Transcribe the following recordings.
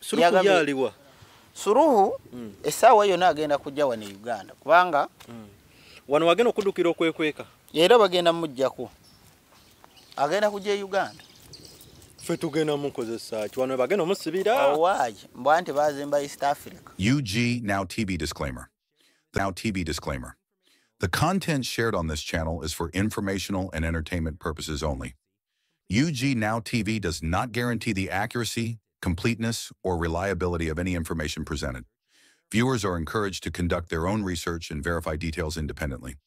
Suluhu yaliwa. Suluhu essaawa yonna agenda kujja wano e Uganda kubanga wano wagenda okuddukira okwekweka. Era bagenda mujjako. Agenda kujja e Uganda. Ffe tugenda mukozesa ki wano bagenda omusibira. Owaayi mbwa nti bazimba East Africa. UG Now TV disclaimer. Now TV disclaimer. The content shared on this channel is for informational and entertainment purposes only. UG Now TV does not guarantee the accuracy, completeness, or reliability of any information presented. Viewers are encouraged to conduct their own research and verify details independently.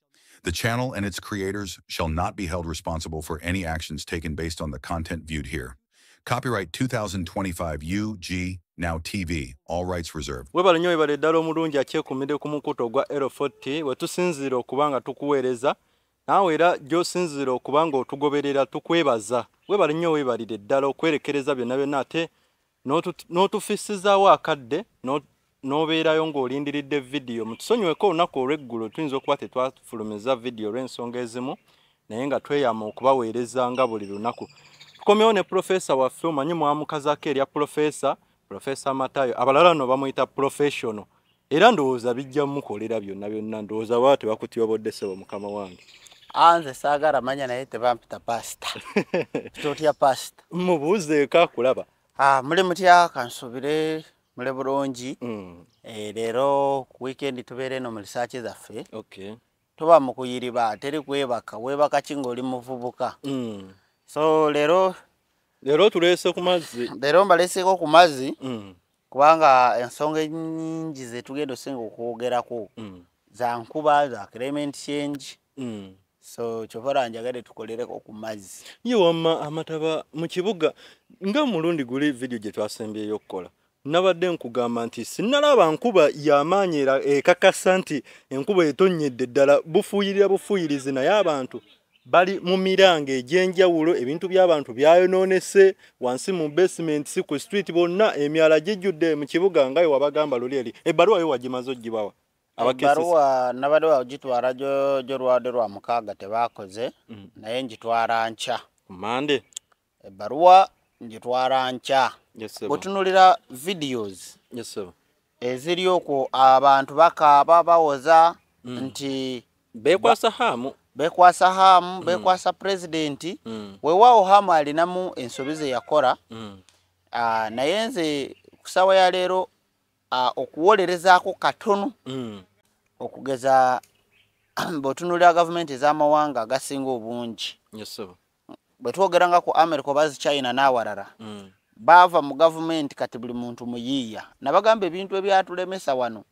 The channel and its creators shall not be held responsible for any actions taken based on the content viewed here. Copyright 2025 UG Now TV, all rights reserved. Webale nnyo, webale ddala omulungi akyekumidde ku mukutu ogwa L40 we tusinziira okuba nga tukuweereza, naawe era gy'osinziira okuba nga otugoberera tukwebaza. Webale nnyo, weebalire ddala okwerekereza byonna byonna ate n'otufissizaawo akadde n'obeerayo ng'olindiridde vidiyo. Mutusonyiweko olunaku olw'eggulo tuyinza okuba tetwafulumiza vidiyo olw'ensonga ezimu, naye nga tweyama okubaweereza nga buli lunaku. Tukomyewo ne profesa waffe, omanyi mwamukazaako erya profesa, Profesa Matayo, abalala nno bamuyita professional. Era ndowooza bijja mukolera byonna byonna, ndowooza baba tebakutyobodde ssebo mukama wange. Nze saagala manya naye tebampita pasita. Totya pasita. Mubuuzeeko akulaba. Muli mutya, kansubire muli bulungi. Leero ku weekend tubeera eno mu research zaffe. Tuba mu kuyiriba, teri kwebaka, weebaka ki ng'oli muvubuka. So leero leero tuleese ku mazzi. Leero mbaleeseeko ku mazzi kubanga ensonga ennyingi ze tugenda osinga okwogerako za nkuba, za climate change. So kyova olaba njagadde tukolereko ku mazzi. Ye wamma amataba mu kibuga nga mulundi guli vidiyo gye twasembyeyo okukola nabadde nkugamba nti sinnalaba nkuba y'amaanyi era ekakasa nti enkuba etonnyedde ddala, bufuuyirira bufuuyirizi, naye abantu bali mu miranga egy'enjawulo, ebintu by'abantu byayonoonese wansi mu basement, si ku street, bonna emyala gijjudde mu kibuga nga wabagamba luli eri. Ebbaluwa yo wagimaze ogibawa? Ebbaluwa nabadde wagitwala gyo lwadde lwa mukaaga tebaakoze, naye ngitwala nkya. Mande. Ebbaluwa ngitwala nkya. Bw'otunuulira videos eziri okwo abantu bakaaba bawoza nti beekwasa Hamu. Beekwasa Hamu, beekwasa pulezidenti. Weewaawo Hamu alinamu ensobi ze yakola, naye nze ku ssaawa ya leero okuwolerezaako katono okugeza bw'otunuulira gavumenti ez'amawanga agasinga obungi. Bwe twogera nga ku America oba zi China n'awalala, baava mu gavumenti kati buli muntu muyiiya. Nabagamba ebintu ebyatulemesa wano,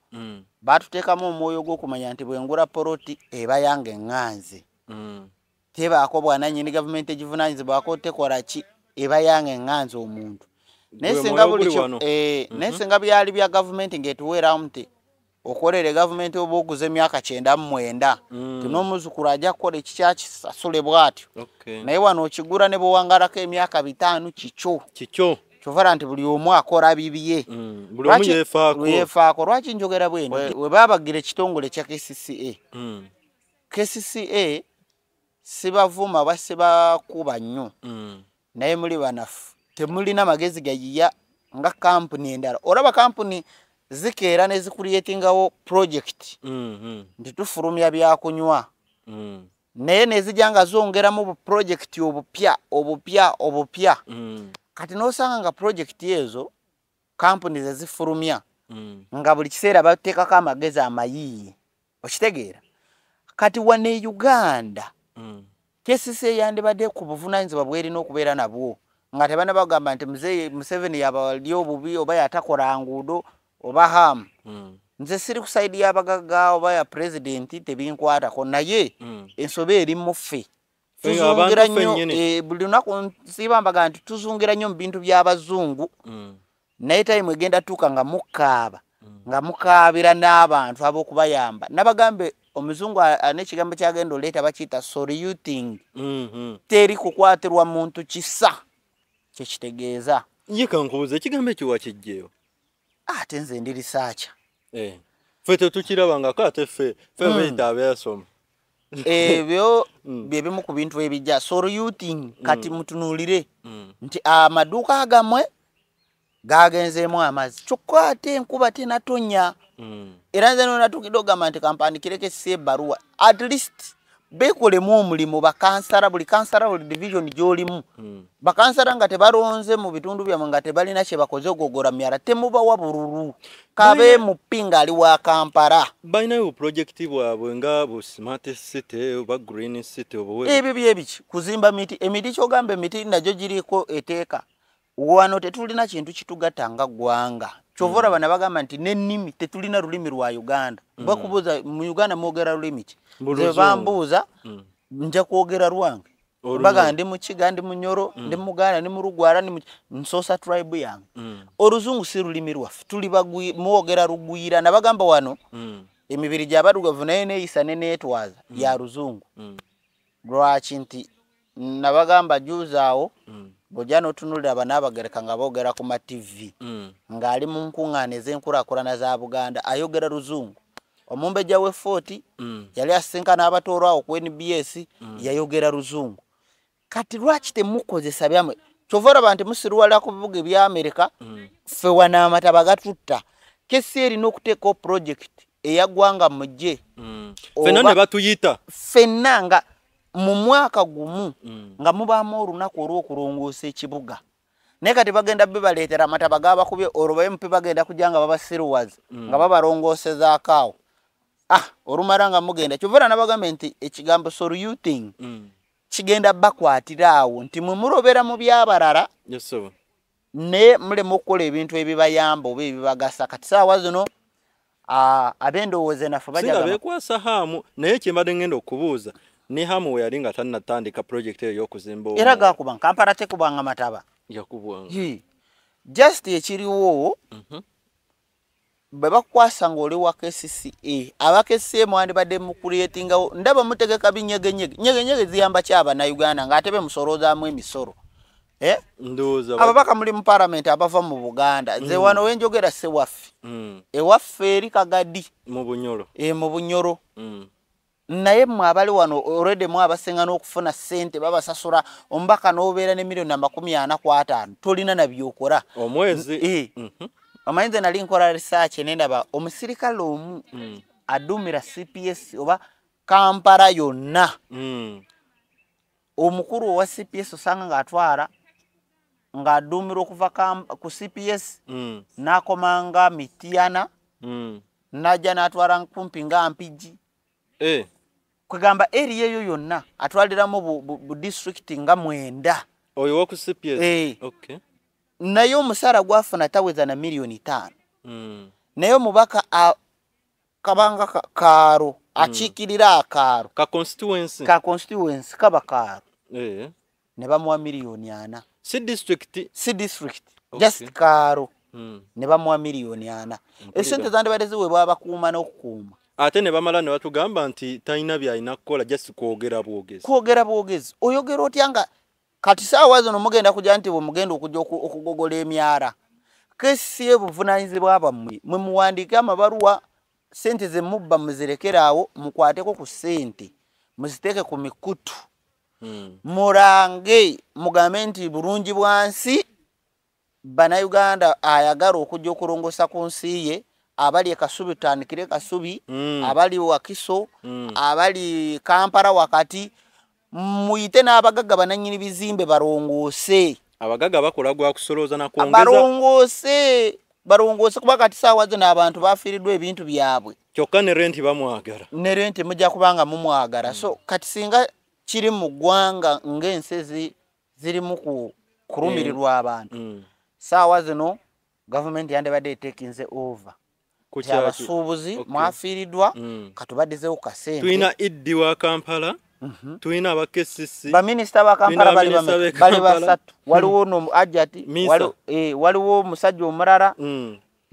baatuteekamu omwoyo gw'okumanya nti bwe ngula poloti eba yange eŋŋanze. Tebaako bwanannyini, gavumenti egivunaanyizibwako tekola ki, eba yange eŋŋanze omuntu. Naye singa buli naye singa byali bya gavumenti ng'etuweeramu nti okolere gavumenti oba oguze emyaka 99, n'omuzzukulu ajja kukola ekikyakisasule bw'atyo. Naye wano okigula ne bw'owangalako emyaka 5 kikyo. Kikyo. Kyova nti buli omu akola bibye. Buli omu yeefaako. Yeefaako. Lwaki njogera bweno? We baabagira ekitongole kya KCCA. KCCA sibavuma oba sibakuba nnyo. Naye muli banafu. Temulina magezi gayiya nga kampuni endala. Olaba kampuni zikeera ne zikuliyetingawo project nti tufulumya byakunywa. Naye ne zijja nga zongeramu bu project obupya obupya obupya. Kati n'osanga nga project ezo kampuni ze zifulumya nga buli kiseera bateekako amagezi amayiiye. Okitegeera? Kati wano e Uganda KCCA yandibadde ku buvunaanyizibwa bw'erina okubeera nabwo nga tebannabagamba nti Muzeeyi Museveni yabali obubi oba yatakola nguudo oba Hamu. Nze siri ku sayidi y'abagagga oba ya pulezidenti, tebinkwatako, naye ensobi eri mu ffe. Tuzungira nnyo buli lunaku, nsiiba mbaga nti tuzungira nnyo mu bintu by'abazungu, naye tayimu egenda tuuka nga mukaaba, nga mukaabira n'abantu ab'okubayamba. Nabagambe omuzungu n'ekigambo kyagenda oleeta bakiyita saluting. Teri kukwatirwa muntu kisa kyekitegeeza. Ye kankubuuze, ekigambo ekyo wakiggyeyo? Ate nze ndi researcher. Ffe tetukirabangako ate ffe beyita abeasoma. Ebyo bye bimu ku bintu ebijja saluting. Kati mutunuulire nti amaduuka gammwe Gagenzeemu amazzi, kyokka ate enkuba tenatonya. Era nze nonatukidde ogamba nti kampandikire KCCA ebbaluwa, at least beekolemu omulimu bakansala, buli kansala, buli division gy'olimu. Bakansala nga tebalonze mu bitundu byammwe, nga tebalina kye bakoze ogogora myala, temubawa bululu. Kabe mupi ng'ali wa Kampala. Balinayo bupulojekiti bwabwe nga bu smart city oba green city oba Ebyo byebiki? Kuzimba miti, emiti kyogamba emiti nagyo giriko eteeka. Wano tetulina kintu kitugatta nga ggwanga. Kyova olaba ne bagamba nti n'ennimi tetulina lulimi lwa Uganda. Bakubuuza mu Uganda mwogera lulimi ki? Nze bambuuza nja kwogera lwange. Baga ndi Mukiga, ndi Munyoro, ndi Muganda, ndi Murugwara, ndi Nsoosa tribe yange. Oluzungu si lulimi lwaffe, tuli mwogera lugwira. Nabagamba wano emibiri gy'abaddugavu naye neeyisa ne neetwaza ya luzungu. Lwaki? Nti nabagamba juzi awo bw'ojja n'otunuulira Bannaabagereka nga boogera ku ma TV, ng'ali mu nkuŋŋaana ez'enkulaakulana za Buganda, ayogera luzungu. Omumbejja w'e Fort yali asisinkana Abatooro awo ku NBS, yayogera luzungu. Kati lwaki temukozesa byammwe? Kyova olaba nti musiruwala ku bibuga ebya Amerika, ffe wano amataba gatutta. KCCA erina okuteekawo project eya ggwanga mujje. Ffenna ne batuyita. Ffenna nga mu mwaka gumu nga mubaamu olunaku olw'okulongoosa ekibuga. Naye kati bagenda bibaleetera amataba gabakubye, olwo ba MP bagenda kujja nga babasiruwaza, nga babalongoosezaako awo. Olumala nga mugenda. Kyova olaba nabagambye nti ekigambo soluting kigenda bakwatira awo nti mwe mulobera mu by'abalala, naye mulema okukola ebintu ebibayamba oba ebibagasa. Kati saawa zino ab'endowooza naffe bajja beekwasa Hamu, naye kye mbadde ngenda okubuuza ne Hamu we yali nga tannatandika project eyo y'okuzimba Era gakubanga Kampala tekubanga mataba. Yakubwanga. Just ekiriwo bwe bakukwasa ng'oli wa KCCA, aba KCCA mwandibadde mu creatingawo, ndaba mutegeka binyegenyege. Nyegenyege ziyamba ki Abannayuganda ng'ate be musoloozaamu emisolo? Ndowooza Ababaka muli mu parliament abava mu Buganda. Nze wano we njogera si waffe. Ewaffe eri Kagadi. Mu Bunyoro. Mu Bunyoro. Naye mmwe abali wano already mwe abasinga n'okufuna ssente babasasula, omubaka n'obeera ne miliyoni 45 tolina na by'okola. Omwezi. Omanyi nze nali nkola research ne ndaba omusirikale omu adumira CPS oba Kampala yonna. Omukulu owa CPS osanga ng'atwala ng'adumira okuva ku CPS n'akomanga Mityana, n'ajja n'atwala kumpi nga Mpigi. Kwegamba area eyo yonna atwaliramu bu district nga 9. Oyo wa ku CPS? Okay. Naye omusaala gwafuna taweza na miliyoni 5. Naye omubaka kabanga kaaro akiikirira akaaro. Ka constituency. Ka constituency kaba kaaro. Ne bamuwa miliyoni 4. Si district. Si district. Just kaaro. Ne bamuwa miliyoni 4. Esente zandibadde ziweebwa abakuuma n'okukuuma. Ate ne bamala ne batugamba nti talina by'alina kukola, just kwogera bwogezi. Kwogera bwogezi. Oyogera otya nga kati saawa zino mugenda kujja nti bwe mugenda okujja okugogola emyala. KCCA buvunaanyizibwa bwammwe. Mwe muwandiike amabaluwa, ssente ze mubba muzirekere awo, mukwateko ku ssente, muziteeke ku mikutu. Murange mugambe nti bulungi bwa nsi, Bannayuganda ayagala okujja okulongoosa ku nsi ye, abali e Kasubi tutandikire Kasubi, abali Wakiso, abali Kampala wakati, muyite n'abagagga bannannyini bizimbe balongoose. Abagagga bakola gwa kusolooza na kwongeza. Balongoose, balongoose kuba kati saawa zino abantu bafiiriddwa ebintu byabwe. Kyokka ne renti bamwagala. Ne renti mujja kubanga mumwagala. So kati singa kiri mu ggwanga ng'ensi zirimu kulumirirwa abantu. Saawa zino gavumenti yandibadde etekinze over. Abasuubuzi mwafiiriddwa, katubaddizeewo kasente. Tulina Iddi wa Kampala, tulina aba KCC. Baminisita ba Kampala bali basatu. Waliwo ono Ajati, waliwo omusajja omulala.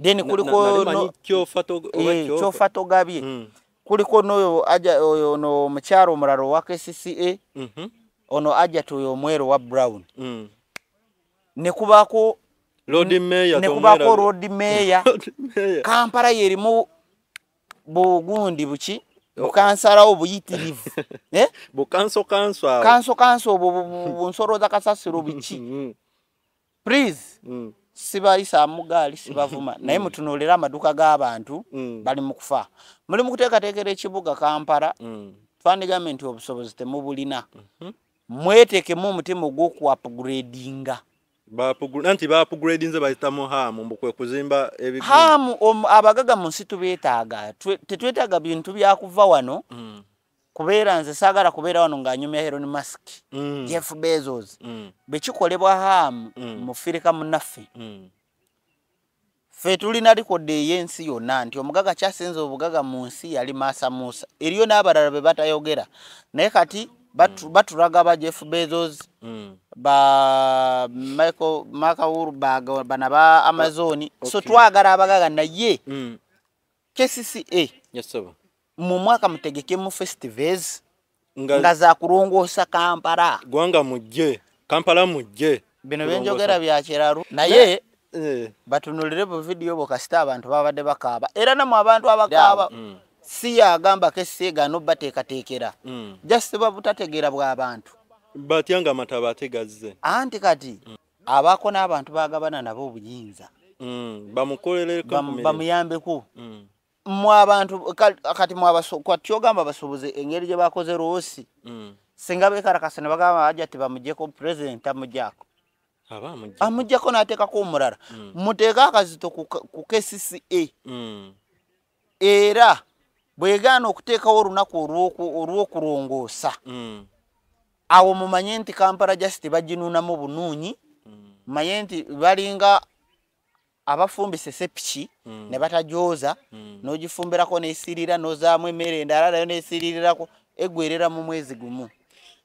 Then kuliko Kyofa Togabye. Kuliko n'oyo aja oyo ono omukyala omulala owa KCCA. Ono Ajati oyo omweru wa Brown. Ne kubaako Lord Mayor, ne kubaako Lord Mayor. Kampala yerimu bugundi buki bukansala obuyitirivu. Bukanso kanso awo. Kanso kanso obo bunsoroza kasasiro biki. Please. Sibayisaamu gaali, sibavuma, naye mutunuulire amaduuka g'abantu bali mu kufa. Muli mu kuteekateekera ekibuga Kampala. Twandigambe nti obusobozi temubulina. Mweteekemu omutima ogw'okuupgradinga. Anti baupgradinze, bayitamu haamu mbu kwe kuzimba ebigo. Haamu abagaga mu nsi tubeetaaga. Tetwetaaga bintu byakuva wano. Kubeera nze saagala kubeera wano ng'anyumya Elon Musk, Jeff Bezos. Bwe kikolebwa haamu mufirika munnaffe. Ffe tulina record ey'ensi yonna nti omugaga kyasinza obugaga mu nsi yali Mansa Musa. Eriyo n'abalala be batayogera, naye kati batulaga ba Jeff Bezos, ba Michael, Mark Zuckerberg, bana ba Amazon. So twagala abagaga, naye KCCA, Yes, sir. mu mwaka mutegekemu festivals nga, nga za kulongoosa Kampala. Gwanga mujje Kampala mujje. Bino byenjogera bya kiralu, naye batunulire bu vidiyo bwo. Kasita abantu babadde bakaaba, era namwe abantu abakaaba, si yagamba KCCA gano bateekateekera, just babutategeera bw'abantu. Batya nga amataba ate gazze? Anti kati abaako n'abantu bagabana nabo obuyinza. Bamukolereko ku mirimu. Bamuyambeko. Mwe abantu kati kyogamba abasuubuzi engeri gye bakoze loss, singa beekarakasa ne bagamba ajja tibamuggyeko, president amuggyako. Aba amuggyako. Amuggyako n'ateekako omulala. Muteeke akazito ku KCCA. Era bwegaana okuteekawo olunaku olw'okulongoosa, awo mumanye nti Kampala just baginuunamu bunuunyi. Mumanye nti balinga abafumbisa esepiki ne batajooza, n'ogifumbirako n'esiirira, n'ozaamu emmere endala nayo n'esiiririrako, eggwerera mu mwezi gumu.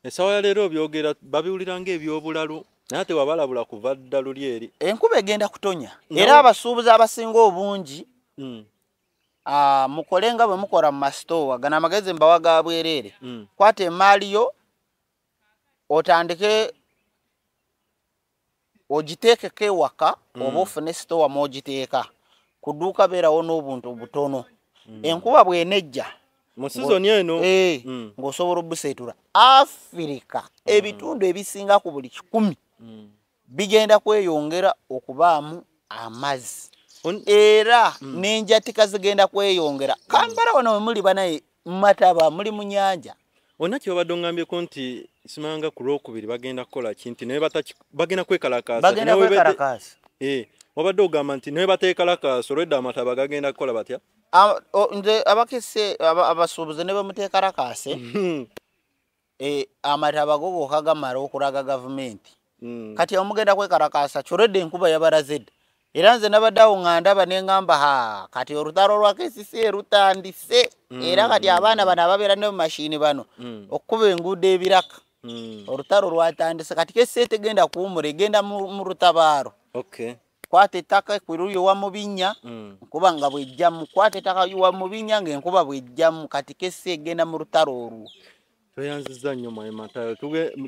Essaawa ya leero obyogera babiwulira ng'ebyobulalu, naye ate wabalabula kuva dda luli eri. Enkuba egenda kutonya. Era abasuubuzi abasinga obungi, mukole nga bwe mukola mu masitoowa gano. Amagezi mbawa ga bwereere. Kwata emaali yo otandike ogiteekeko ewaka, oba ofune sitoowa mw'ogiteeka. Ku dduuka beerawo n'obuntu butono. Enkuba bw'enejja mu sizoni eno, ng'osobola obuseetula. Afirika ebitundu ebisinga ku buli 100 bigenda kweyongera okubaamu amazzi, era n'enjatika zigenda kweyongera. Kampala wano we muli banaye mataba, muli mu nnyanja. Onna kyobadde oŋŋambyeko nti simanga ku Lwokubiri bagenda kukola ki, nti naye bagenda kwekalakaasa. Bagenda Naye kwekalakaasa. Wabadde ogamba nti naye bateekalakaasa, olwedda amataba gagenda kukola batya? Nze abakese abasuubuzi ne bamuteekalakaase, amataba go gokka gamala okulaga gavumenti. Kati omugenda kwekalakaasa kyolwedde enkuba yabalaze dda. Era nze nabadde awo nga ndaba ne ŋŋamba, ha, kati olutalo lwa KCCA lutandise. Era kati abaana bano ababeera ne mu mashini bano okukuba enguudo ebiraka, olutalo lwatandise. Kati KCCA tegenda kuwumula, egenda mu lutabaalo. Kwata ettaka kwiruyo mu binnya, nkuba nga bwejjamu. Kwata ettaka wa mu binnya ng'enkuba bwejjamu. Kati KCCA egenda mu lutalo olwo. Tweyanzizza nnyo mwami Matayo.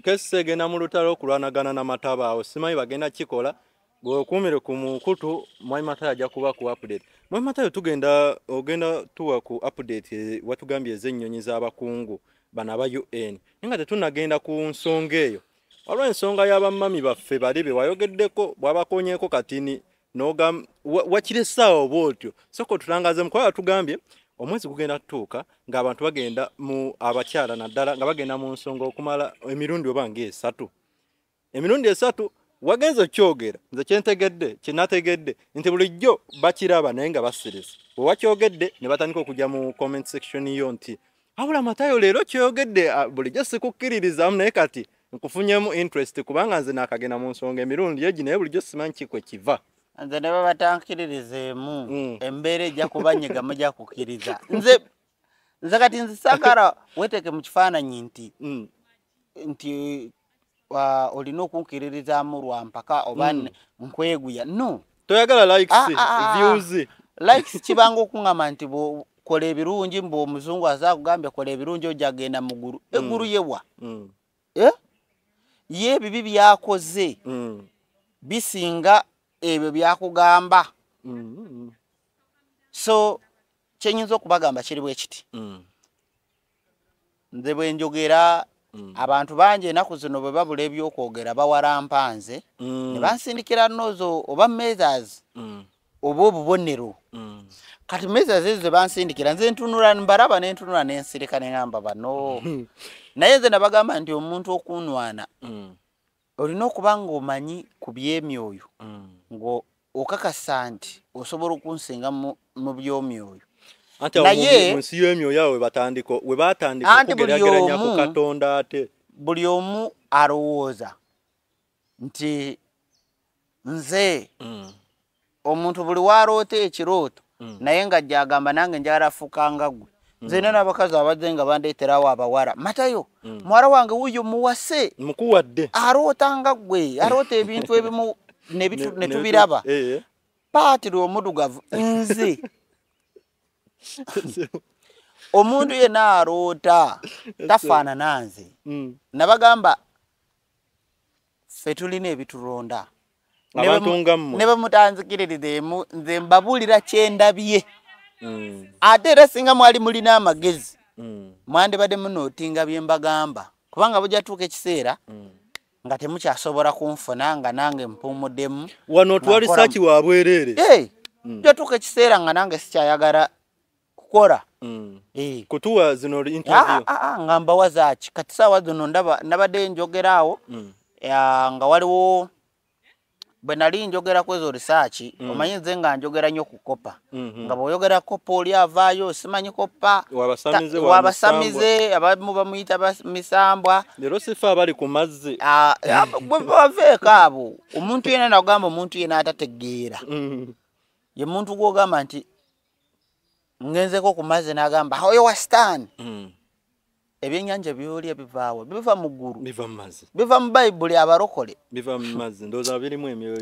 KCCA egenda mu lutalo okulwanagana n'amataba. Awo simanyi bagenda kikola. Gweokuumire ku mukutu, mwami Matayo ajja kuba ku update. Mwami Matayo, tugenda ogenda tuwa ku update, watugambye ez'ennyonyi z'abakungu bano aba UN, naye nga tetunnagenda ku nsonga eyo, waliwo ensonga y'abamami baffe bali be wayogeddeko, bwabakonyeeko katini wakiresaawo bw'otyo. Sooka otutangaze, kuba watugambye omwezi gugenda kutuuka ng'abantu bagenda mu, abakyala naddala nga bagenda mu nsonga okumala emirundi oba ng'esatu, emirundi esatu. Wagenze okyogera, nze kyentegedde, kyenategedde nti bulijjo bakiraba naye nga basirisa. Bwe wakyogedde ne batandika okujja mu comment section yo nti wabula Matayo leero kyogedde, bulijjo sikukkiririzaamu, naye kati nkufunyemu interest kubanga nze naakagenda mu nsonga emirundi egi, naye bulijjo simanyi kikwe kiva. Nze ne babatankiririzeemu, embeera ejja kubanyiga, mujja kukkiriza. Nze kati nze saagala weteeke mu kifaananyi nti nti olina okunkiririzaamu lwa mpaka oba nkweguya. No. Toyagala likes, Ah. views. Likes kibanga okuŋŋamba nti kola ebirungi, mbu omuzungu aza akugambye kola ebirungi ojja genda mu ggulu. Eggulu yewa? Eh? Ye ebibi byakoze bisinga ebyo byakugamba. So kyenyinza okubagamba kiri bwe kiti. Nze bwe njogera Abantu bangi ennaku zino bwe babula ebyokwogera bawalampa nze ne bansindikira nozo oba measures oba obubonero. Kati measures ezo ze bansindikira nze ntunula mbalaba ne ntunula ne nsirika ne ŋŋamba bano. Naye nze nabagamba nti omuntu okunwana olina okuba ng'omanyi ku by'emyoyo, ng'okakasa nti osobola okunsinga mu by'omyoyo. Anti awo mu nsi y'emyoyo awo we batandika okugeraageranya ku Katonda ate. Buli omu alowooza nti nze omuntu buli w'aloota ekirooto naye ng'ajja agamba nange njagala fuuka nga ggwe. Nze nina n'abakazi abazze nga bandeeterawo abawala. Matayo, muwala wange wuuyo muwase. Mukuwadde. Aloota nga ggwe, aloota ebintu ebimu ne tubiraba. Paatiri omuddugavu nze. Omuntu yenna aloota tafaanana nze. Nabagamba ffe tulina ebitulonda. Abantu nga mmwe. Ne bwe mutanzikiririzeemu nze mbabuulira kye ndabye. Ate era singa mwali mulina amagezi mwandibadde munootinga bye mbagamba, kubanga bujja tuuka ekiseera nga temukyasobola kunfuna nga nange mpumuddemu. Wano twali saaki wa bwereere. Bujja tuuka ekiseera nga nange sikyayagala kukola. Kutuwa zino interview. Nga mbawa zaaki. Kati saawa zino nabadde njogera awo nga waliwo bwe nali njogera ku ezo research, omanyi nze nga njogera nnyo ku kopa. Nga bw'oyogera kopa oli avaayo simanyi kopa wabasamize abamu bamuyita misambwa. Leero sifa abali ku mazzi. Baveeko abo. Omuntu yenna nagamba omuntu yenna atategeera. Ye muntu gw'ogamba nti ngenzeko ku mazzi n'agamba oyo wa Sitaani. Ebyennyanja by'olya bivaawo, biva mu ggulu. Biva mu mazzi. Biva mu Bayibuli abalokole. Biva mu mazzi. Ndowooza birimu emyoyo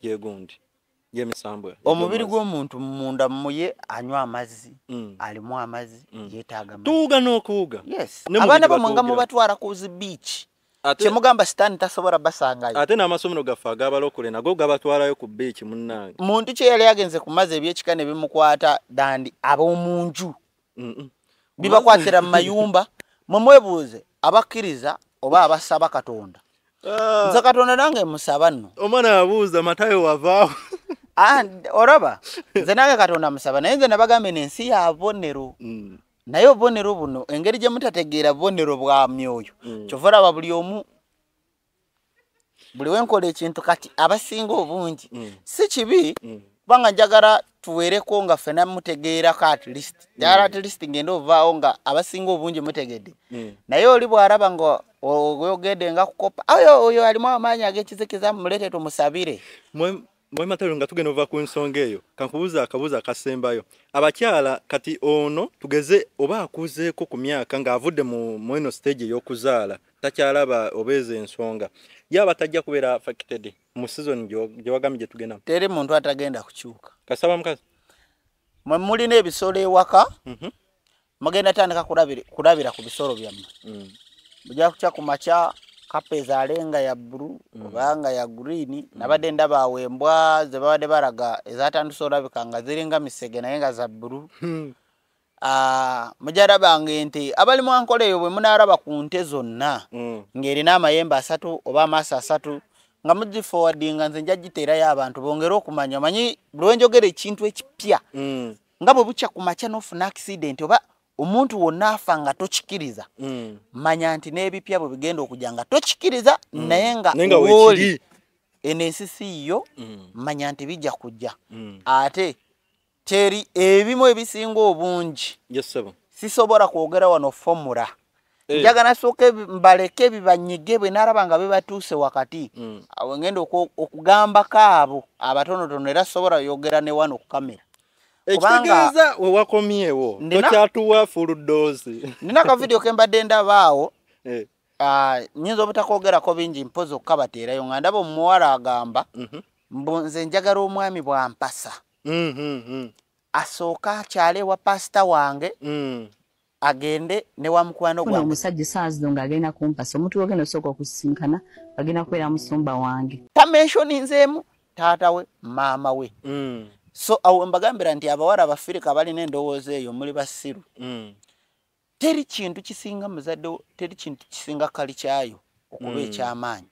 gy'egundi, gy'emisambwa. Omubiri gw'omuntu munda muye anywa amazzi, alimu amazzi, yeetaaga amazzi. Tuwuga n'okuwuga. Yes. Abaana bammwe nga mubatwala ku zi beach. Kyemugamba Sitaani tasobola basangayo. Ate n'amasomero gaffe ag'abalokole nago gabatwalayo ku beach munnange. Muntu kye yali agenze ku mazzi eby'ekika ne bimukwata dandi ab'omu nju. Bibakwatira mu mayumba. Mwe mwebuuze abakkiriza oba abasaba Katonda. Nze Katonda nange musaba nno. Omwana abuuza Matayo wavaawo. Olaba nze nange Katonda musaba, naye nze nabagamba eno ensi ya bubonero. Naye obubonero buno engeri gye mutategeera bubonero bwa myoyo. Kyova olaba buli omu buli wenkola ekintu kati abasinga obungi si kibi kubanga njagala tuweereko nga ffenna mutegeerako at least. Njagala at least ngende ovaawo nga abasinga obungi mutegedde. Naye oli bw'alaba nga oyogedde nga kukopa, oyo alimu amaanyi ag'ekizikiza muleete tumusabire. Mwe Matayo nga tugenda ova ku nsonga eyo, kankubuuza akabuuzo akasembayo. Abakyala kati ono tugeze oba akuzeeko ku myaka ng'avudde mu eno stage ey'okuzaala, takyalaba oba ezo ensonga. Ye aba tajja kubeera affected mu season gye wagambye gye tugendamu. Teri muntu atagenda kukyuka. Kasaba mukazi. Mwe mulina ebisolo ewaka, mugenda tandika kulabira ku bisolo byammwe. Mujja kukya ku makya kapa ezaale nga ya bbulu oba nga ya green. Nabadde ndaba awo embwa ze babadde balaga ezatandise olabika nga ziringa misege naye nga za bbulu. Mujja labanga ente abali mu Ankole eyo bwe munaalaba ku nte zonna ng'erina amayembe 3 oba amaaso 3 nga mugiforwardinga nze nja giteerayo abantu bongere okumanya. Omanyi buli lwe njogera ekintu ekipya nga bwe bukya ku makya n'ofuna accident oba omuntu wonna afa nga tokikiriza, manya nti n'ebipya bwe bigenda okujja nga tokikiriza naye nga wooli eno ensi si yo, manya nti bijja kujja. Ate teri ebimu ebisinga obungi sisobola kwogera wano formula. Njagala nasooke mbaleke bibanyige bwe nalaba nga bibatuuse wakati. Awo ngenda okugambako abo abatonotono era sobola yogera ne wano ku kamera. Ekitegeeza we wakomyewo tokyatuwa full dose. Nina ka video ke mbadde ndaba awo. Nnyinza obutakoogerako bingi mpozi okukabateerayo nga ndaba omuwala agamba mbu nze njagala omwami bw'ampasa. Asooka akyale wa pasita wange agende ne wa mukwano gwange. Omusajja essaawa zino ng'agenda kumpasa, omuntu w'ogenda osooka okusisinkana agenda kubeera musumba wange. Tamentioninzeemu taata we maama we. So awo mbagambira nti abawala Abafirika balina endowooza eyo muli basiru. Teri kintu kisinga muzadde, teri kintu kisinga kali kyayo okuba ekyamaanyi.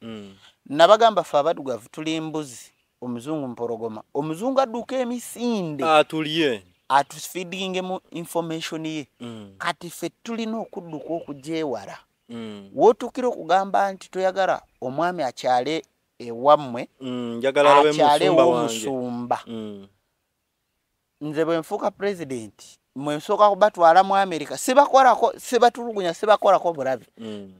Nabagamba ffe abaddugavu tuli mbuzi, omuzungu mpologoma. Omuzungu adduka emisinde atulye, atufeedingemu information ye. Kati ffe tulina okudduka okugyewala. Wootuukira okugamba nti toyagala omwami akyale ewammwe, akyale ew'omusumba. Nze bwe nfuuka pulezidenti, mwe nsooka kubatwala mu Amerika, sibakolako, sibatulugunya, sibakolako bulabe,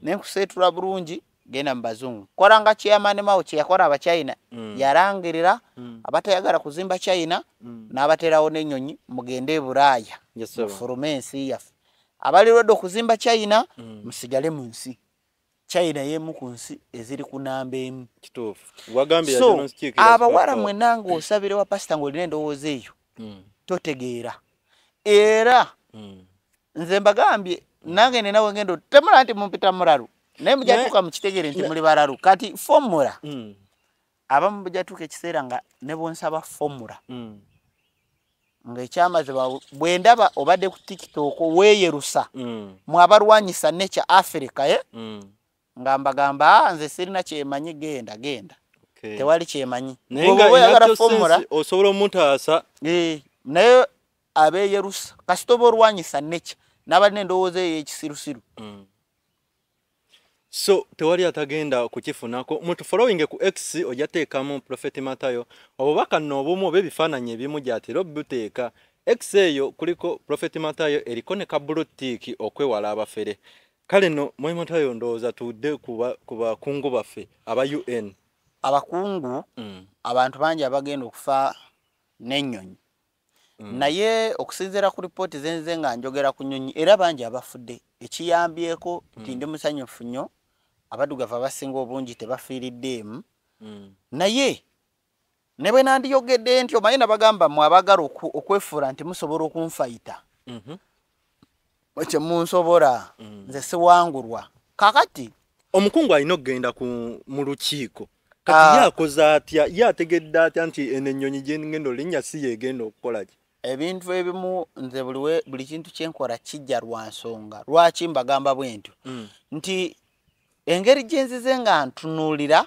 naye nkuseetula bulungi, genda mu bazungu. Kola nga Chairman Mao kye yakola Abachina, yalangirira abatayagala kuzimba China n'abateerawo n'ennyonyi, mugende e Bulaaya, mufulume ensi yaffe. Abalirwadde okuzimba China, musigale mu nsi. China y'emu ku nsi eziri ku namba emu. So abawala mwenna ng'osabire wa pasita ng'olina endowooza eyo, totegeera. Era nze mbagambye nange nina wengendo, temula nti mumpita mulalu, naye mujatuuka mukitegere nti muli balalu. Kati formula, abamu mujatuuka ekiseera nga ne bwonsaba formula, ng'ekyamazima bwe ndaba obadde ku TikTok weeyerusa mwe abalwanyisa Nature Africa, nga mbagamba nze sirina kyemanyi, genda genda, tewali kyemanyi. Bw'oba oyagala formula osobola omutaasa. Naye abeeyerusa kasita oba olwanyisa Nature n'abalina endowooza eyo ekisirusiru. So tewali atagenda kukifunako. Mutufollowinge ku X, ojja teekamu Prophet Matayo obubaka nno obumu oba ebifaananyi ebimu gy'atera obuteeka. X eyo kuliko Prophet Matayo, eriko ne ka blue tick okwewala abafere. Kale nno Mwami Matayo, ndowooza tudde ku bakungu baffe aba UN. Abakungu, abantu bangi abagenda okufa n'ennyonyi, naye okusinziira ku ripooti zenze nga njogera ku nnyonyi, era bangi abafudde. Ekiyambyeko nti ndi musanyufu nnyo, abaddugavu abasinga obungi tebafiiriddeemu. Naye ne bwe nandiyogedde nti omanyi, nabagamba mwe abaagala okwefuula nti musobola okunfayita, kyemunsobola, nze siwangulwa. Kakati omukungu alina okugenda mu lukiiko, kati ye akoze atya? Ye ategedde atya nti eno ennyonyi gye ngenda olinnya si yeegenda okukola ki? Ebintu ebimu nze buli kintu kyenkola kijja lwa nsonga. Lwaki mbagamba bwe ntyo? Nti engeri gye nzize nga ntunuulira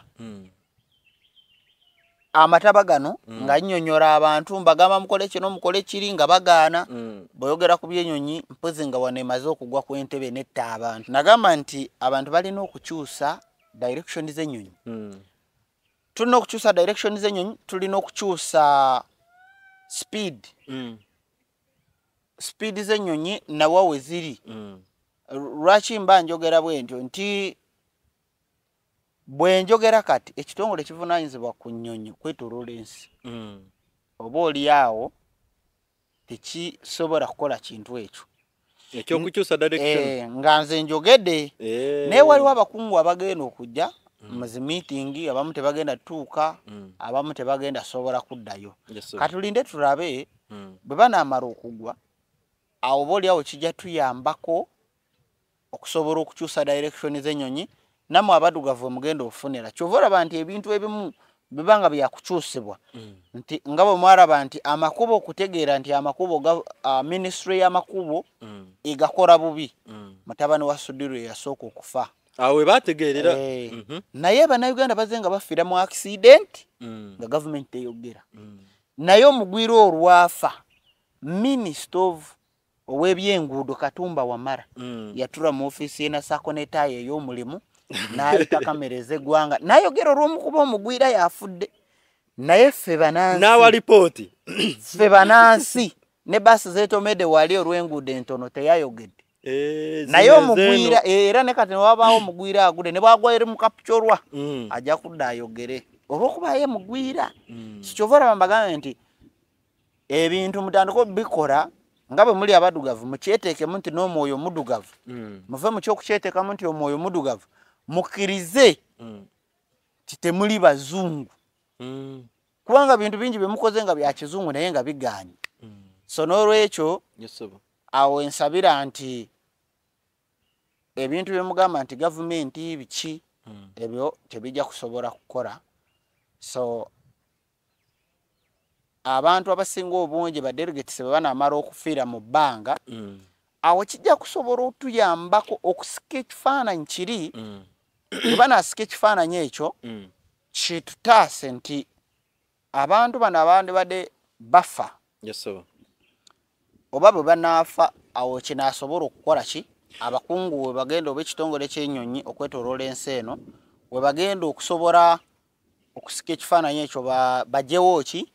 amataba gano, nga nnyonnyola abantu, mbagamba mukole kino, mukole kiri, nga bagaana. Bw'oyogera ku byenyonyi, mpozi nga wano emaze okugwa ku entebe netta abantu, nagamba nti abantu balina okukyusa direction z'ennyonyi. Tulina okukyusa direction z'ennyonyi, tulina okukyusa speed, speed z'ennyonyi nawa we ziri. Lwaki mba njogera bwe ntyo? Nti bwe njogera kati, ekitongole kivunaanyizibwa ku nnyonyi kwetooloola ensi, oba oli awo tekisobola kukola kintu ekyo ekyokukyusa direction. Nga nze njogedde, naye waliwo abakungu abagenda okujja mu zi meeting, abamu tebagenda tuuka, abamu tebagenda sobola kuddayo. Katulinde tulabe bwe banaamala okugwa awo, oba oliawo kijja tuyambako okusobola okukyusa direction z'ennyonyi. Nammwe abaddugavu emugenda okufunira, kyova olaba nti ebintu ebimu biba nga byakukyusibwa, nti nga bwe mwaraba nti amakubo, okutegeera nti amakubo, ministry y'amakubo egakola bubi, mutabani wa Sudhir eyasooka okufa. Awo we bategeerera. Naye bannayuganda bazze nga bafiira mu accident nga gavumenti teyogera. Naye omugwira olwafa, minister of ow'ebyenguudo Katumba Wamala yatula mu ofiisi ye nasaako n'etaayi ey'omulimu, n'ayita kamera ez'eggwanga, n'ayogera olw'omukuba omugwira yafudde. Naye ffe banansi n'awa lipooti. Ffe banansi ne baasi zeetomedde wali olw'enguudo entono, teyayogedde. Naye omugwira era ne kati newabaawo omugwira agudde, ne bwagwa eri mu Kapchorwa, ajja kudda ayogere olw'okuba ye mugwira. Sikyova olaba mbagambe nti ebintu mutandike obikola nga bwe muli abaddugavu, mukyeteekemu nti n'omwoyo muddugavu. Muve mu kyokukyeteekamu nti omwoyo muddugavu, mukkirize nti temuli bazungu, kubanga bintu bingi bye mukoze nga bya kizungu naye nga bigaanye. So n'olwekyo awo ensabira nti ebintu bye mugamba nti gavumenti biki, ebyo tebijja kusobola kukola. So abantu abasinga obungi, ba delegates bwe banaamala okufiira mu bbanga, Awo kijja kusobola otuyambako okusika ekifaananyi kiri. Bwe banaasika ekifaananyi ekyo, kitutaase nti abantu bano abandibadde bafa oba bwe banaafa, awo kinaasobola okukola ki? Abakungu we bagenda oba ekitongole ky'ennyonyi okwetooloola ensi eno we bagenda okusobola okusika ekifaananyi ekyo, bagyewo ki?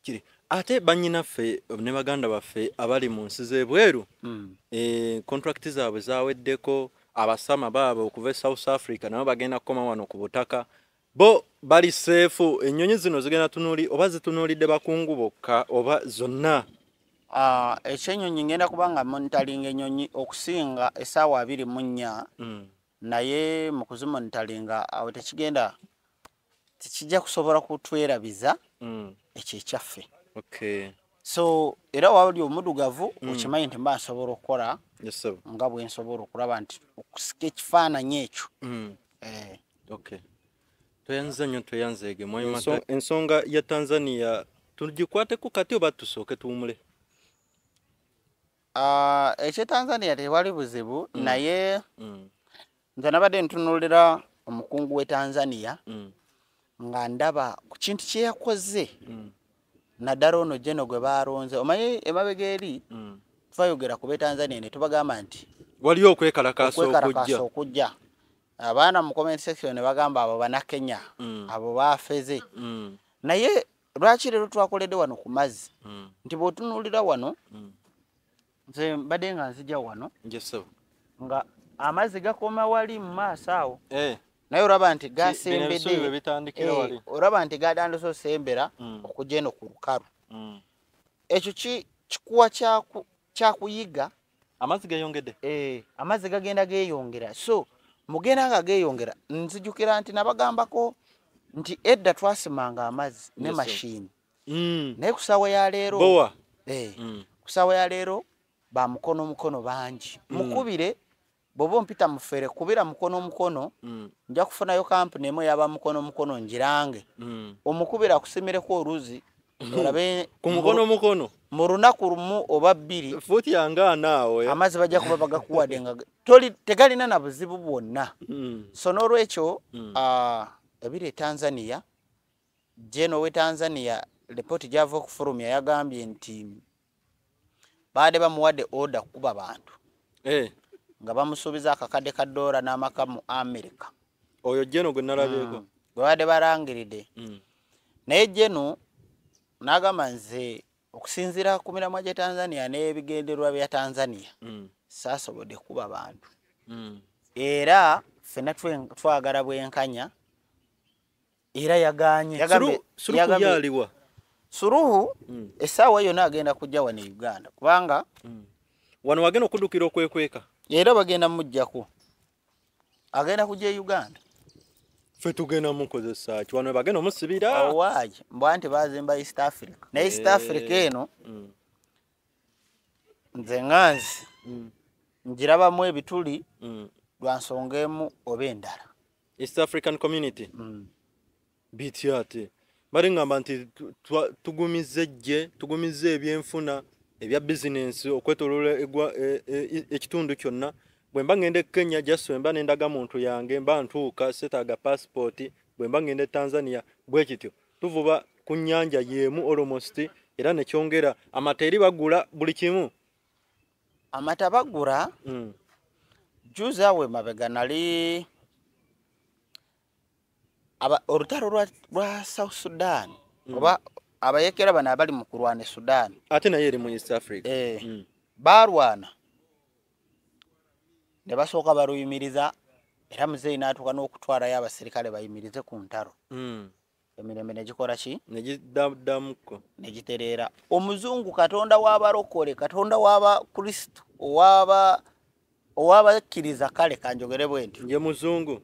Kiri ate bannyinaffe ne baganda baffe abali mu nsi z'ebweru, contract zaabwe zaweddeko, abasama baabwe okuva e South Africa nabo bagenda kukoma wano ku butaka, bo bali safe? Ennyonyi zino zigenda tunuuli oba zitunuulidde bakungu bokka oba zonna? Ekyenyonyi ngenda kuba nga monitoringa ennyonyi okusinga essaawa 24. Naye mu kuzimonitoringa awo tekigenda, tekijja kusobola kutwerabiza ekyo ekyaffe. So era wali omuddugavu, okimanyi nti mba nsobola okukola nga bwe nsobola okulaba nti okusika ekifaananyi ekyo. Okay. Tweyanze nnyo, tweyanzeege. Ensonga ya Tanzania tugikwateko kati oba tusooke tuwumule? Ekye Tanzania tewali buzibu, naye nze nabadde ntunuulira omukungu w'e Tanzania nga ndaba ku kintu kye yakoze, naddala ono General gwe baalonze. Omanyi emabega eri twayogera ku b'e Tanzania ne tubagamba nti waliyo okwekalakaasa okujja. Okwekalakaasa okujja. Abaana mu comment section ne bagamba abo Bannakenya, abo baafeze. Naye lwaki leero twakoledde wano ku mazzi? Nti bw'otunuulira wano, nze mbadde nga nzija wano nga amazzi gakoma wali mu maaso awo, naye olaba nti Bino ebisubi bwe gasembedde bitandikira wali. Olaba nti gatandise osembera okujja eno ku lukalu. Ekyo kikuwa kyakuyiga. Amazzi geyongedde. Amazzi gagenda geeyongera, so mugenda nga geeyongera. Nzijukira nti nabagambako nti edda twasimanga amazzi ne Yes, sir. mashini, naye ku ssaawa ya leero Bowa. Ku ssaawa ya leero bamukono mukono bangi. Mukubire bw'oba ompita mufere, kubira mukono mukono. Nja kufunayo kampuni emu eyaba mukono mukono ngirange. Omukubira akusimireko oluzzi olabe. Ku mukono mukono. Mu lunaku lumu oba 2, Fuuti yange anaawo ya. amazzi bajja kuba bagakuwadde nga toli tegalina na buzibu bwonna. So n'olwekyo, ebiri e Tanzania, General w'e Tanzania lipooti gyava okufulumya yagambye nti baadde bamuwadde order kukuba bantu nga bamusuubiza akakadde ka ddoola n'amaka mu America. Oyo General gwe nalabyeko. Gwe badde balangiridde. Naye General n'agamba, nze okusinziira ku miramwa gye Tanzania n'ebigendererwa bya Tanzania, saasobodde kuba bantu. Era ffenna twagala bwenkanya, era yaganye. Suluhu yaliwa? Suluhu essaawa yonna agenda kujja wano e Uganda kubanga Wano wagenda okuddukira okwekweka. Era bagenda muggyako, agenda kujja e Uganda. Ffe tugenda mukozesa ki? Wano bagenda omusibira. Owaayi, mbwa nti bazimba East Africa, naye East Africa eno nze nga nzi ngirabamu ebituli lwa nsonga emu oba endala. East African Community. Bitya ate? Bali ngamba nti tugumize ejje, tugumize ebyenfuna ebya bizinensi okwetoloola ekitundu kyonna. Bwe mba ngenda e Kenya, just bwe mba nendaga muntu yange mba ntuuka, seetaaga passport. Bwe mba ngenda e Tanzania bwe kityo, tuvuba ku nnyanja y'emu almost, era nekyongera amata eri bagula buli kimu. Amata bagula. Juzi awo emabega nali olutalo lwa South Sudan, oba abayekera bano abali mu kulwana e Sudan. Ate naye eri mu East Africa. Balwana ne basooka baluyimiriza, era muzeeyi n'atuuka n'okutwalayo abasirikale bayimirize ku ntalo. Emirembe ne gikola ki? Negiddamuko. Ne gitereera. Omuzungu, Katonda w'abalokole, Katonda w'abakristu, ow'abakkiriza, kale kanjogere bwe ntyo. Ye muzungu.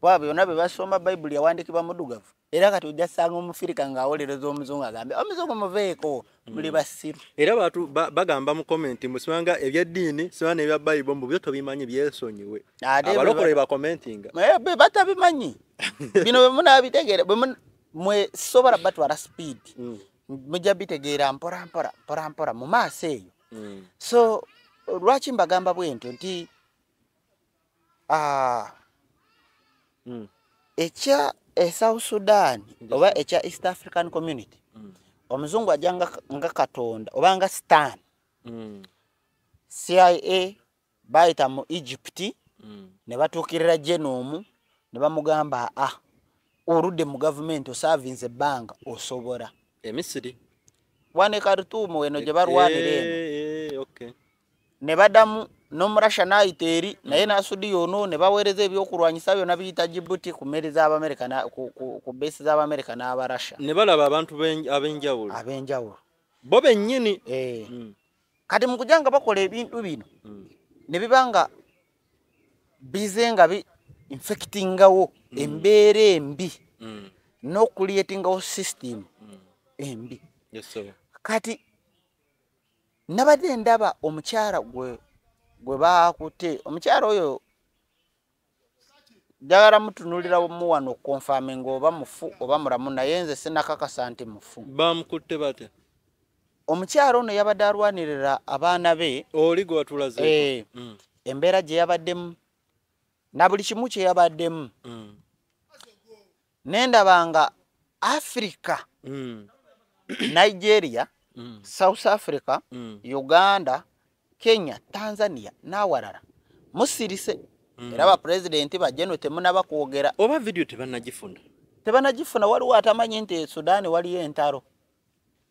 Bwa byonna bye basoma, Bayibuli yawandiikibwa muddugavu, era kati ojja ssanga omufirika ng'awolereza omuzungu, agambe omuzungu muveeko, muli basiru. Era batu bagamba mu comment mbu simanga ebyeddiini, simanga n'ebya Bayibuli, mbu byo tobimanyi, byesonyiwe. Ate abalokole bakomentinga. Be batabimanyi bino bwe munaabitegeera, mwe sobola batwala speed. Mujja bitegeera mpola mpola mpola mpola mu maaso eyo. So Lwaki mbagamba bwentyo nti ekya South Sudan oba ekya East African Community, omuzungu ajja nga Katonda oba nga Stan. CIA bayita mu Egypt ne batuukirira Genomu ne bamugamba, oludde mu gavumenti, osaavinze ebbanga, osobola. Emisiri. Wane Khartoum eno gye balwanira eno. Ne baddamu n'Omurasha n'ayita eri naye n'Asudi yono ne baweereza ebyokulwanyisa byonna biyita Djibouti ku mmeri z'Abamerika, ku beesi z'Abamerika n'Abarasha. Ne balaba abantu ab'enjawulo. Ab'enjawulo. Bo bennyini. Kati mu kujja nga bakola ebintu bino ne biba nga bize nga bi infectingawo embeera embi n'okuliyetingawo system embi. Kati nabadde ndaba omukyala gwe bakutte, omukyala oyo njagala mutunuulira muwano okukonfaminga oba mufu oba mulamu, naye nze sinnakakasa nti mufu. Bamukutte batya? Omukyala ono yabadde alwanirira abaana be. Oli gwe watulazeeko. Embeera gye yabaddemu na buli kimu kye yabaddemu. Ne ndaba nga Africa, Nigeria, South Africa, Uganda, Kenya, Tanzania n'awalala musirise. Era bapulezidenti bajje no temunaba kwogera. Oba vidiyo tebannagifuna? Tebannagifuna, waliwo atamanyi nti Sudan waliyo entalo.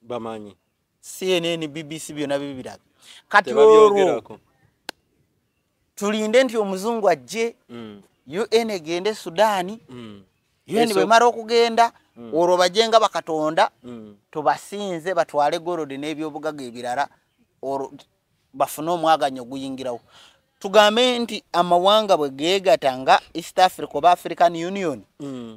Bamanyi. CNN, BBC byonna bibiraga. Kati olwo tulinde nti omuzungu ajje, UN egende Sudan, UN bwemala okugenda, olwo bajje nga bakatonda, tubasinze batwale golodi n'ebyobugagga ebirala, olwo bafune omwaganyo oguyingirawo. Tugambe nti amawanga bwe geegatta nga East Africa oba African Union,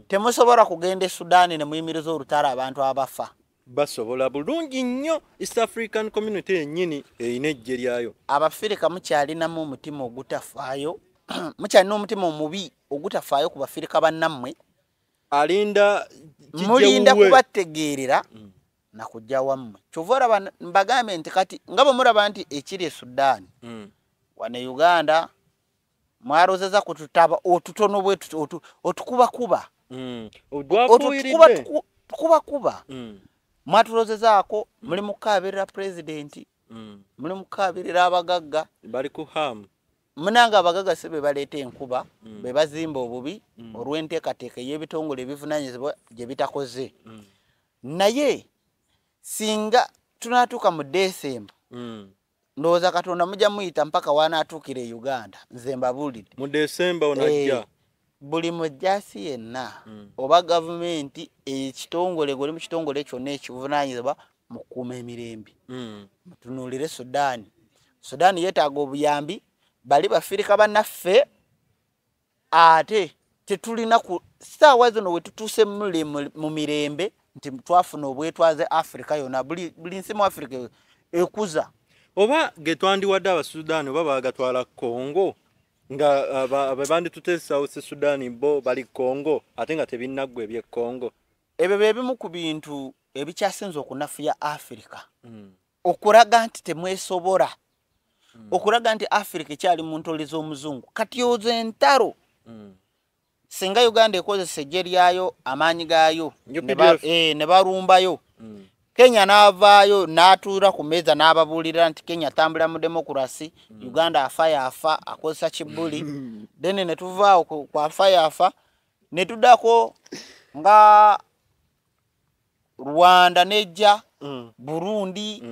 temusobola kugenda e Sudan ne muyimiriza olutalo abantu abafa. Basobola bulungi nnyo. East African Community yennyini erina eggye lyayo. Abafirika mukyalinamu omutima ogutafaayo, mukyalina omutima omubi ogutafaayo ku bafirika bannammwe. Alinda mulinda kubategeerera na kujja wammwe. Kyova olaba mbagambe nti kati nga bwe mulaba nti ekiri e Sudan, wane Uganda mwalozeza ku tutaba otutono bwe otukubakuba. Otukubakuba. Mwatulozezaako muli mukaabirira pulezidenti, muli mukaabirira abagagga. Bali ku hamu. Munanga abagagga si be baleeta enkuba, be bazimba obubi olw'enteekateeka ey'ebitongole ebivunaanyizibwa gye bitakoze. Naye singa tunaatuuka mu Desemba, ndowooza Katonda mujja muyita mpaka wanaatuukira e Uganda, nze mbabuulidde. Mu Desemba onajja. Buli mujjaasi yenna oba gavumenti ekitongole goli mu kitongole kyonna ekivunaanyizibwa mu kukuuma emirembe, mutunuulire Sudan. Sudan yeetaaga obuyambi, bali bafirika bannaffe, ate tetulina ku ssaawa zino we tutuuse mu mirembe nti twafuna obwetwaze Africa yonna, buli nsi mu Africa ekuza. Oba ge twandiwadde Abasudan oba baagatwala Congo, nga banditutte South Sudan bo bali Congo ate nga tebinnaggwa eby'e Congo. Ebyo bye bimu ku bintu ebikyasinze okunafuya Africa. Okulaga nti temwesobola. Okulaga nti Africa ekyali mu ntoli z'omuzungu. Kati ozo entalo singa Uganda ekozesa eggye lyayo, amaanyi gaayo, ne balumbayo. Kenya n'avaayo n'atuula ku mmeeza n'ababuulira nti Kenya atambulira mu demokurasi, Uganda afa yaafa, akozesa kibuli. Then ne tuvaawo ku afa yaafa, ne tuddako nga Rwanda nejja, Burundi,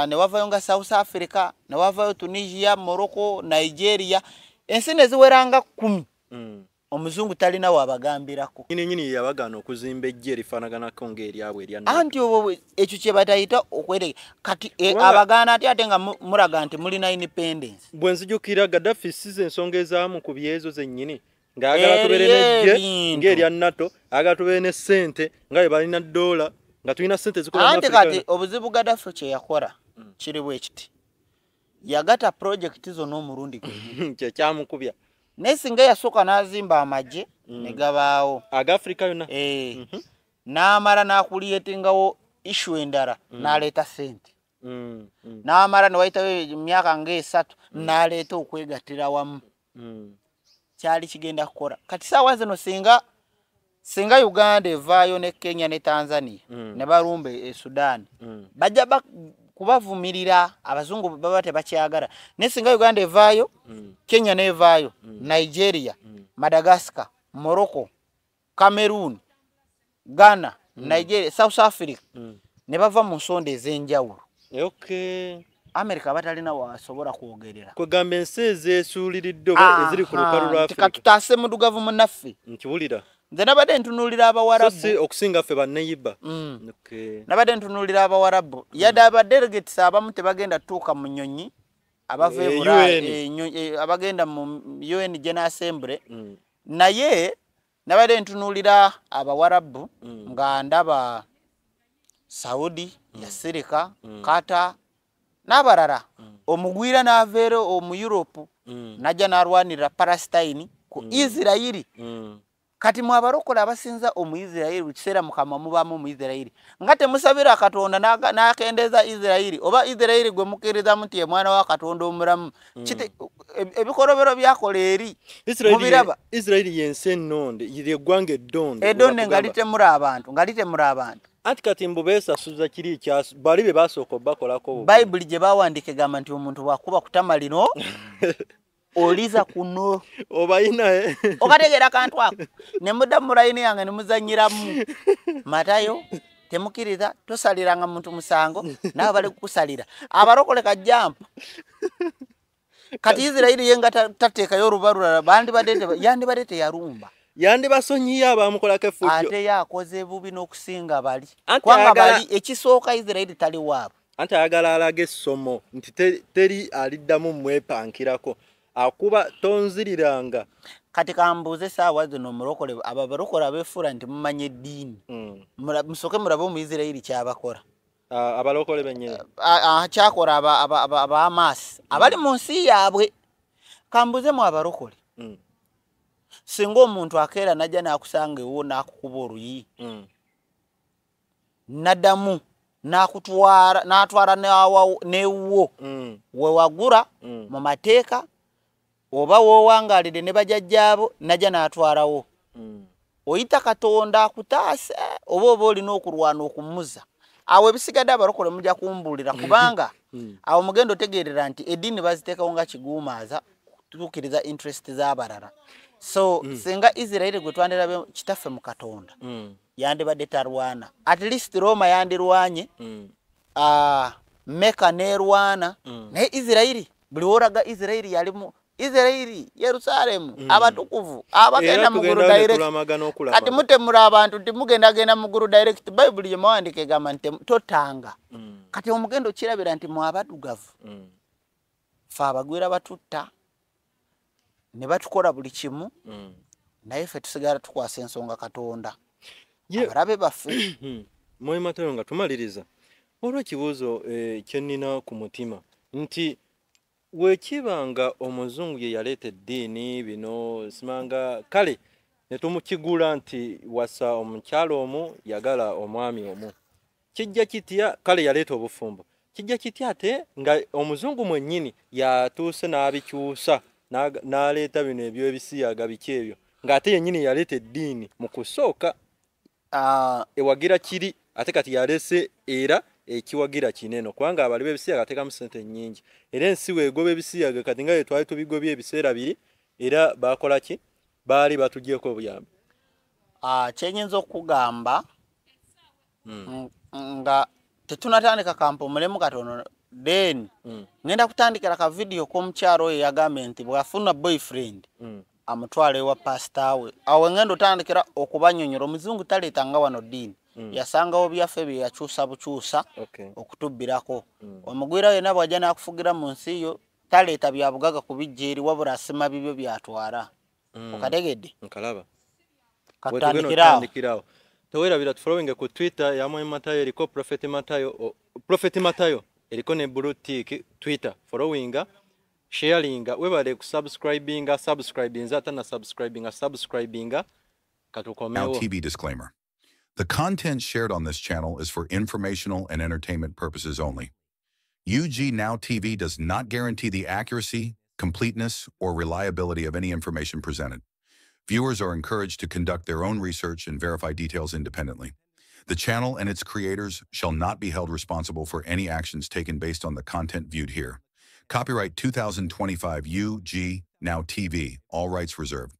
ne wavayo nga South Africa, ne wavayo Tunisia, Morocco, Nigeria, ensi ne ziwera nga 10. Omuzungu talina wabagambirako. Nyini yabagaana okuzimba eggye erifaanaganako ng'eryabwe erya Anti obwo ekyo kye batayita okwereka. Kati abagaana ate ate nga mulaga nti mulina independence. Bwe nzijukira Gaddafi si ze ensonga ezaamu ku byezo zennyini, ng'ayagala tubeere n'eggye ng'erya NATO, ayagala tubeere ne ssente nga bwe balina ddoola, nga tulina ssente zikola mu Anti Africa. Kati obuzibu Gaddafi kye yakola kiri bwe kiti. Yagata projekiti zonna omulundi gumu. Kye kyamukubya. Naye singa yasooka n'azimba amagye ne gabaawo. Aga Africa yonna. N'amala n'akuliyetingawo issue endala n'aleeta ssente. N'amala ne wayitawo emyaka ng'esatu n'aleeta okwegattira wamu. Kyali kigenda kukola. Kati saawa zino singa Uganda evaayo ne Kenya ne Tanzania ne balumba e Sudan, bajja kubavumirira, abazungu baba tebakyagala. Naye singa Uganda evaayo, Kenya n'evaayo, Nigeria, Madagascar, Morocco, Cameroon, Ghana, Nigeria, South Africa ne bava mu nsonda ez'enjawulo. America batalina wasobola kwogerera. Kwegamba ensi ezeesuuliridde oba eziri ku lukalu lwa Africa. Katutaase muddugavu munnaffe. Nkiwulira. Nze nabadde ntunuulira Abawarabu. So si okusinga ffe banneyiba. Nabadde ntunuulira Abawarabu. Yadde aba delegates abamu tebagenda tuuka mu nnyonyi, abava e Bulaaya, abagenda mu UN General Assembly. Naye nabadde ntunuulira Abawarabu nga ndaba Saudi, yasirika, Qatar n'abalala. Omugwira n'aveera omu Europe n'ajja n'alwanirira Palestine ku Israeli. Kati mwe abalokole abasinza Omuisirairi, mu kiseera Mukama mubaamu Omuisirairi, nga temusabira Katonda n'akendeeza Isirairi, oba Isirairi gwe mukkiriza nti ye mwana wa Katonda omulamu. Ebikolobero byakola eri mubiraba. Isirairi y'ensi ennonde, lyeggwanga eddonde. Eddonde nga litemula abantu, nga litemula abantu. Anti kati mbu beesasuza kiri bali be basooka obbakolako. Bayibuli gye baawandiika egamba nti omuntu bw'akuba kutama lino oliza kuno. Obayina okategeera kantu ako ne mudda mu layini yange ne muzannyiramu. Matayo temukkiriza, tosaliranga muntu musango naawe bali kukusalira. Abalokole kajjampa. Kati Isirairi ye nga tateekayo oluba lulala, yandibadde teyalumba. Yandibasonyiye abamukolako effujjo. Ate ye akoze bubi n'okusinga bali. Kubanga bali ekisooka Isirairi tali waabwe. Anti ayagala alaga essomo nti teri aliddamu mwepankirako. Akuba tonziriranga. Kati kambuuze essaawa zino omulokole, abo abalokole abeefuula nti mumanyi eddiini. Musooke mulabe Omuisirairi kyabakola. Abalokole bennyini. Kyakola Abahamaasi abali mu nsi yaabwe. Kambuuze mu abalokole. Singa omuntu akeera n'ajja n'akusanga ewuwo n'akukuba oluyi, n'addamu n'akutwala, n'atwala n'ewuwo we wagula mu mateeka oba w'owangaalidde ne bajjajjaabo n'ajja n'atwalawo. Oyita Katonda akutaase oba olina okulwana okumuza. Awo ebisigadde abalokole mujja kumbuulira, kubanga awo mugenda otegeerera nti eddiini baziteekawo nga kiguumaaza kutuukiriza interest z'abalala. So singa Isirairi gwe twandirabe kitaffe mu Katonda yandibadde talwana. At least Roma yandirwanye, Mecca n'erwana, naye Isirairi buli w'olaga Isirairi yalimu Isirairi, Yerusalemu, abatukuvu abagenda mu ggulu direct. Kati mutemula abantu nti mugendagenda mu ggulu direct. Bayibuli gye mwawandiika egamba nti totanga. Kati omugendo okirabira nti mwe abaddugavu ffe abagwira batutta ne batukola buli kimu, naye ffe tusigala tukwasa ensonga Katonda. Abalabe baffe. Mwami Matayo, nga tumaliriza, waliwo ekibuuzo kye nnina ku mutima nti wekiba nga omuzungu ye yaleeta eddiini bino simanga kale ne tumukigula nti wasa omukyala omu yagala omwami omu, kijja kitya? Kale yaleeta obufumbo, kijja kitya ate nga omuzungu mwennyini yatuuse n'abikyusa n'aleeta bino eby'ebisiyaga biki ebyo, ng'ate yennyini yaleeta eddiini mu kusooka ewagira kiri, ate kati yaleese era ekiwagira kinene, kubanga abali b'ebisiyaga ateekamu ssente nnyingi, era ensi weegoba ebisiyaga kati nga bwe twali tubigobye ebiseera biri, era baakola ki? Baali batuggyeeko obuyambi. Kye nnyinza okukugamba nga tetunnatandika kampumulemu katono, then ngenda kutandikira ka vidiyo k'omukyala oyo yagambye nti bw'afuna boyfriend amutwala ewa pasita we. Awo ngenda otandikira okubannyonnyola. Omuzungu taleetanga wano ddiini, yasangawo byaffe bye yakyusa bukyusa okutubbirako. Omugwira yenna bw'ajja n'akufugira mu nsi yo taleeta bya bugagga kubijja eri, wabula asima bibyo by'atwala. Okategedde? Nkalaba. Katutandikire awo. Teweerabira tufollowinge ku Twitter ya Mwami Matayo, eriko Prophet Matayo, Prophet Matayo eriko ne blue tick Twitter. Followinga, sharinga, webale kusubscribinga, subscribinga, ate na subscribinga, subscribinga. Katukomewo. Now TV disclaimer. The content shared on this channel is for informational and entertainment purposes only. UG Now TV does not guarantee the accuracy, completeness, or reliability of any information presented. Viewers are encouraged to conduct their own research and verify details independently. The channel and its creators shall not be held responsible for any actions taken based on the content viewed here. Copyright 2025 UG Now TV, all rights reserved.